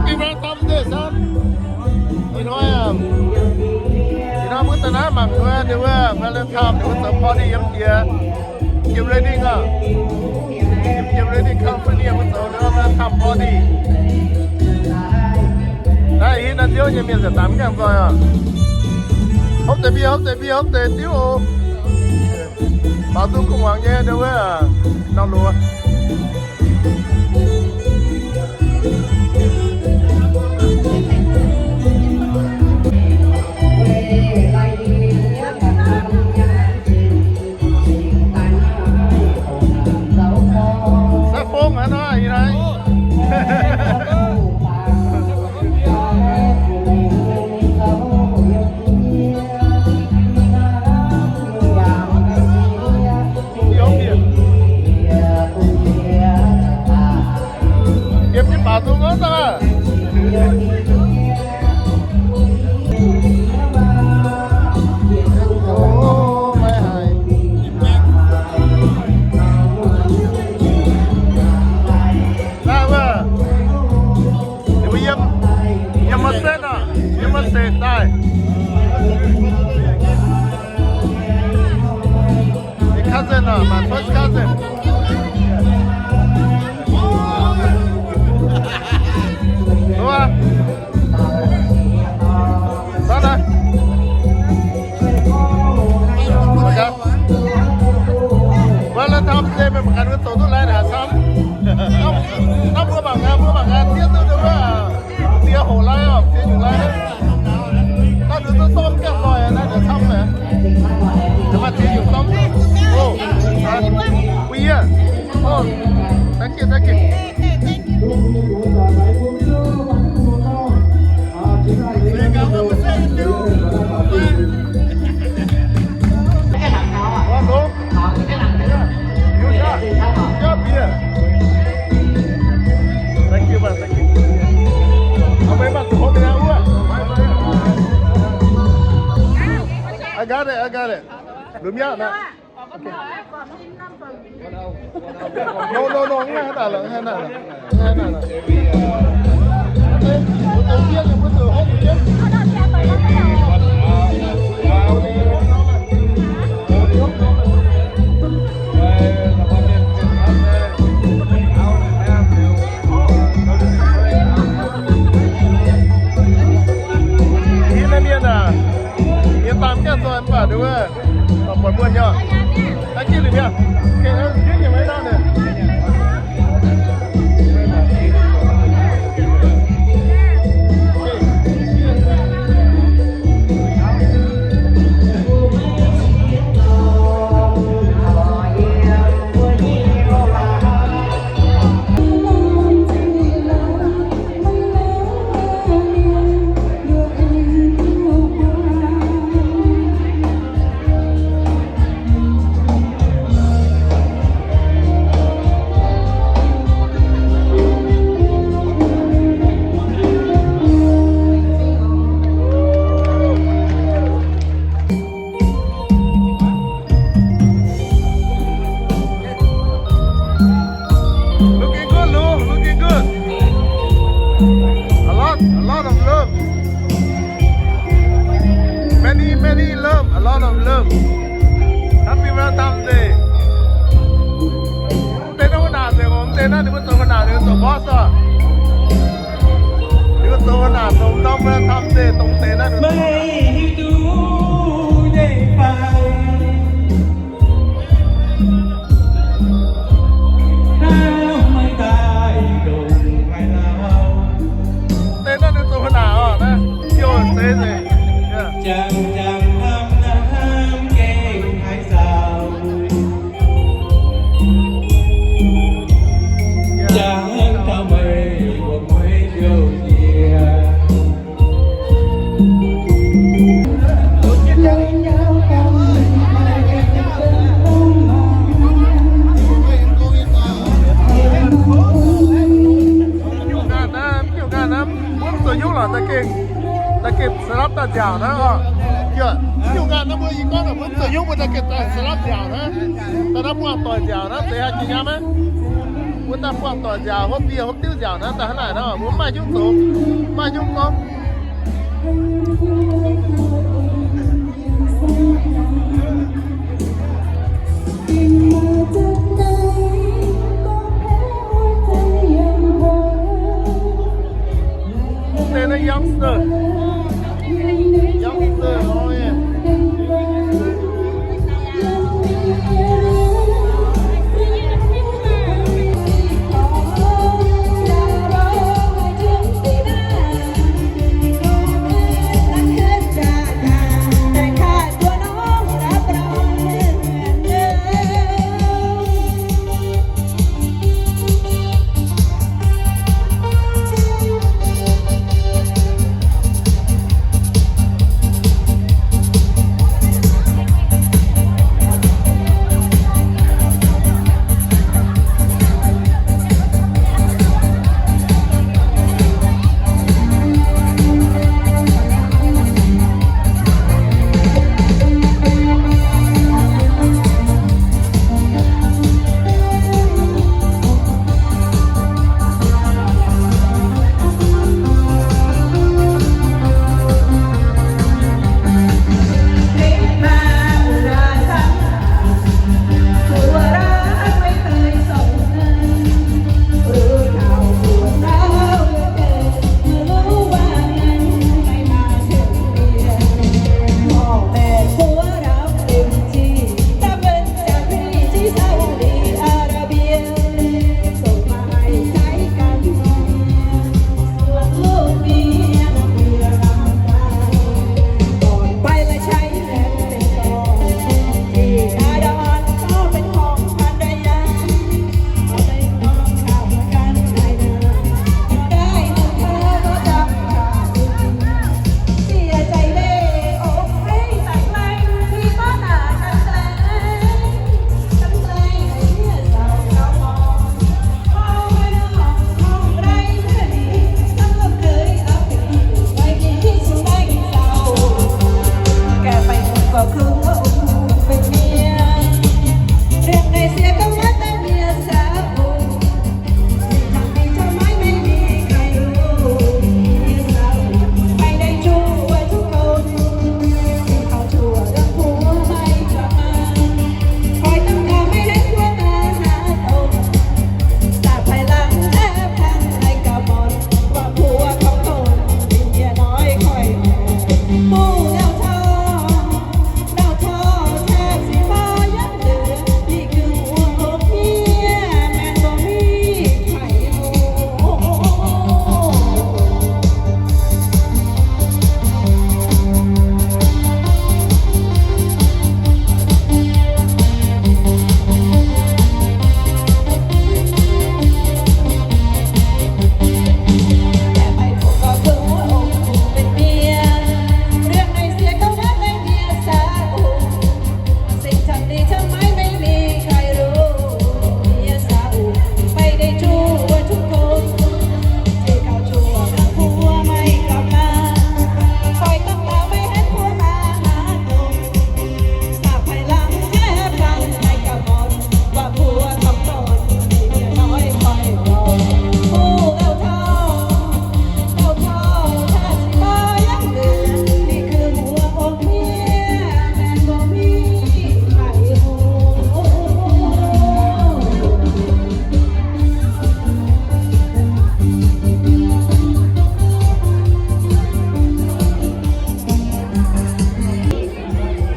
Happy Valentine's Day, son. Ih hnoi, ih hnoi mbuo daaih naaiv mangc wuov, ninh wuov Valentine, ninh mbuo zoux party yiem jiex, yiem Reading oc. Yiem, yiem Reading, California, mbuo zoux ninh wuov Valentine party. Naaiv hitv naaiv Ziouv nyei mienh se daaih mv gaengh nzoih oc. Hopv deix mbier, hopv deix mbier, hopv deix diuv oc. Baaux nzung kuv muangx nyei wuov, nor loz. Saav fong aqv nor, ih hnoi. Yiem jienv baaux nzung aqv. Naaiv wuov, ninh mbuo yiem, yiem Merced oc, yiem Merced daaih. My cousin oc, my first cousin. Duqv aqv. Daaih naaiv. Valentine's Day meih mangc gaax ninh mbuo zoux duqv lai haaix camv. Naaiv mbuo mangc gaax, mbuo mangc gaax diev duqv wuov, diev hoc lai oc, diev nyungc lai. Naaiv ninh duqv somv gaengh nzoih, naaiv ninh camv. Maaih diev nyungc somv. Oh, huh? Oh, yeah. Oh, thank you, thank you. I got it, I got it. Lùm yaac nor. No, no, no, mv haih naaic lorqc, mv haih naaic lorqc, mv haih naaic lorqc. Yie naaiv mienh aac, yie baamh gaengh nzoih mv baac nduov. Buatc mbuo nyei. Looking good, Lu. Looking good. A lot, a lot of love. Many, many love, a lot of love. Happy Valentine's Day. Mv deix naaiv wuov naaic nzengc, mv deix naaiv ninh mbuo zoux wuov naaic ninh mbuo zoux boss oc. Ninh mbuo zoux wuov naaic zoux norm Valentine's Day dongh deix naaiv ninh mbuo zoux. Deix naaiv ninh zoux haaix naaic oc, naaiv jiu deix nzengc. Mv nyungc ganh naaiv, mv nyungc ganh naaiv, mbuo mv zuqc nyungc lorqc, da'gengh, da'gengh sa'lapv daaih nziaauc naaiv oc. Mv nyungc ganh naaiv mbuo i gorngv mbuo mv zuqc nyungc, mbuo da'gengh daaih sa'lapv nziaauc naaiv. Daaih naaiv mbuo doic nziaauc naaiv, zeiz haaix jiex nyei maiv? Mbuo daaih buangh doic nziaauc, hopv ndie hopv diuv nziaauc naaiv, daaih hnangv naaic nor, mbuo mv maaih hnyouv zoux, mv maaih hnyouv gorngv. Mv deix naaiv youngster. Youngster, oh yeah.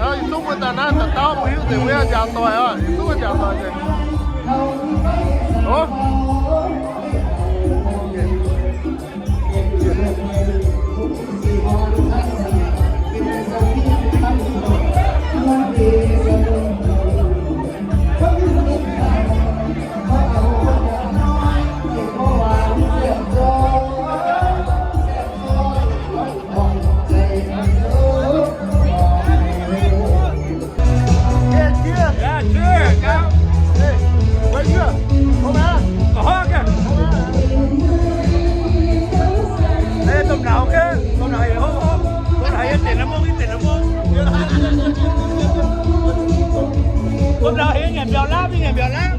Aa, yietc zungv mbuo daaih naaiv daaih dauh mbuo hiuv deix wuov nziaauc doic oc, yietc zungv nziaauc doic deix. Oc. Ê, domh nauz gaax, domh nauz heuc hopv hopv, domh nauz heuc nyanc mbuo, nyanc mbuo. Domh nauz heuc nyanc mbiauz laauv, nyanc mbiauz laauv.